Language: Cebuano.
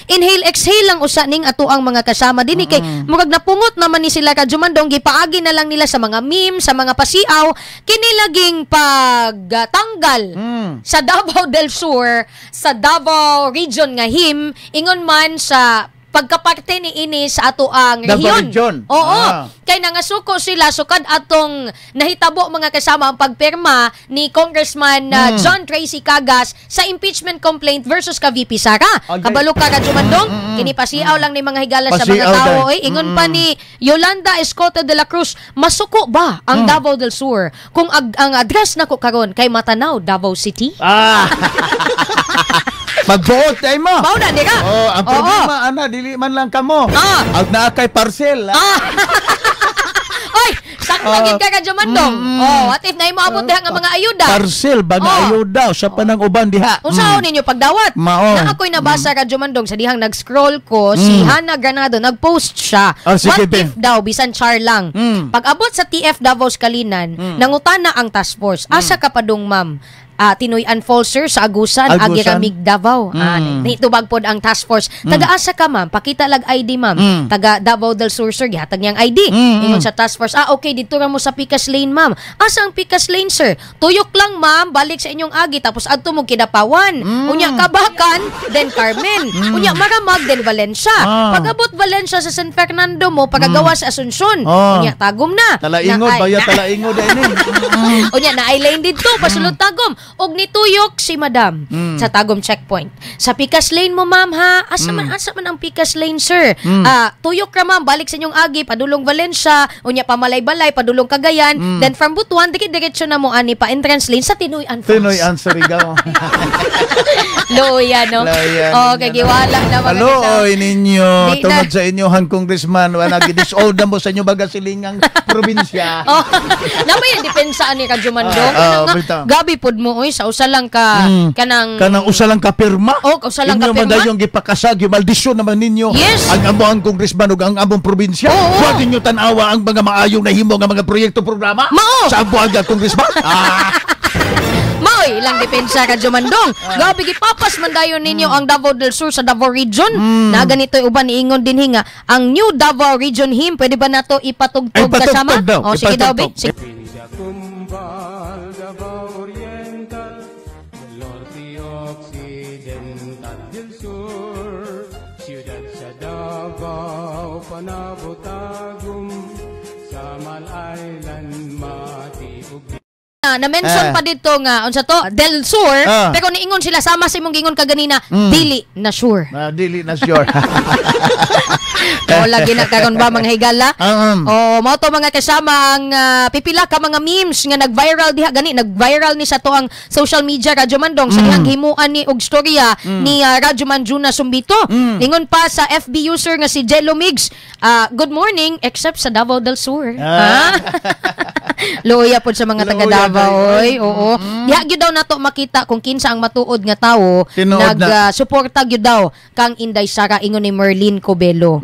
Inhale exhale lang usa ning ato ang mga kasama dinhi kay murag napungot naman ni sila, Radyo Mandong, gipaagi na lang nila sa mga meme, sa mga pasiaw, kini laging pagtanggal sa Davao del Sur sa Davao Region nga HIM, ingon man sa pagkaparte ni ini sa ato ang Davao rehiyon. Region. Oo. Kay nangasuko sila sukad atong nahitabo, mga kasama, ang pagpirma ni Congressman John Tracy Cagas sa impeachment complaint versus ka VP Sara. Kabalo ka, Radyo Mandong, kini pasiaw lang ni mga higala sa mga Pasiaw tao day. oy. Ingon pa ni Yolanda Escoto de la Cruz, masuko ba ang Davao del Sur kung ang address nako karon kay Matanao, Davao City? Ah. Magbuot ay mo. Mao na dira. Oh, ang problema ana, dili man lang kamo. Ag naa kay parcel. Ah. Ah. Oy, sakto gid ka, Radyo Mandong. Oh, what if na moabot diha nga mga ayuda? Parcel ba nga ayuda sa panang uban diha. Unsaon ninyo pagdawat? Mao. Na ako'y nabasa, Radyo Mandong, sa dihang nag-scroll ko, si Hannah Granado nag-post siya. Ah, sige, What Ben. if daw bisan char lang. Pag abot sa TF Davao Kalinan, nangutana ang task force. Asa ka padung, ma'am? Ah, Tinoy-an Falls, sir, sa Agusan, Agusan. Agi ra mig Davao. Ah, nitubag pod ang task force. Taga asa ka, ma'am? Pakita lag ID, ma'am. Taga Davao del Sur, sir, gihatag niyang ID. Ingon sa task force, "Ah, okay, dito ra mo sa Pikas Lane, ma'am." "Asa ang Pikas Lane, sir?" "Tuyok lang, ma'am, balik sa inyong agi tapos adto mo Kidapawan. Unya Kabakan, then Carmen. Unya Maramag, then Valencia. Pag-abot Valencia, sa San Fernando mo, pagagawa sa Asuncion. Unya Tagum na." Talaingod, baya talaingod ini. Unya naay lane didto pasulod Tagum. Og nituyok si madam sa Tagum checkpoint. "Sa Pikas Lane mo, ma'am, ha." Asa man ang Pikas Lane, sir?" "Ah, tuyok ra, ma'am, balik sa inyong agi padulong Valencia, unya pamalay-balay padulong Cagayan, then from Butuan dikit diretso na mo ani pa entrance lane sa Tinoy-an Falls." Tinoy-an Surigao. Luya, no? Luya Oh, ninyo, kay giwala na mga Hello, kasama. Oy ninyo. Di na. Tungod sa inyohang congressman, wala gidisold na mo sa inyo baga silingang probinsya. Oh, napa yung depensa ani ka Jumandong. Ah, Ano nga, bitaw. gabi pud mo oy sa usa lang ka kanang Kanang usa lang ka pirma. Oh, usa lang ka Inyo man pirma. dayong gipakasag, yung maldisyon naman ninyo. Ang amo ang congressman ug ang among probinsya. Wa ninyo tan-awa ang mga maayong nahimo nga mga proyekto programa. Mao. Sa amo ang congressman. Ah. Maoy ilang depensa ka Jumandong. Gabi gipapas man dayon ninyo ang Davao del Sur sa Davao Region. Na ganito uban niingon din nga ang New Davao Region Hymn pwede ba nato ipatugtog Ay, patugtog kasama? daw. Oh, sige daw, be. Ipatugtog. Sige. Cumbal, Davao Oriental, del Norte, Occidental, del Sur, Ciudad sa Davao, Panabo, Tagum, Samal Island, Mati, ug Na, na-mention pa dito nga unsa to del Sur, pero niingon sila sama sa imong gingon kaganina, dili na sure. Ah, dili na sure. O lagi na karon ba, mga higala? O mao to, mga kasama, ang pipila ka mga memes nga nag-viral diha gani, nag-viral ni sa to ang social media, Radyo Mandong, sa dihang himuan ni og storya ni Radyo Man Juna Sumbito. Ningon pa sa FB user nga si Jello Migs, "Good morning except sa Davao del Sur." Ah. Ha? Luya pod sa mga taga Luya Davao day. oy. Oo. Diha gyud daw nato makita kung kinsa ang matuod nga tawo Tinuod na. nag suporta gyud daw kang Inday Sara, ingon ni Merlin Cobelo.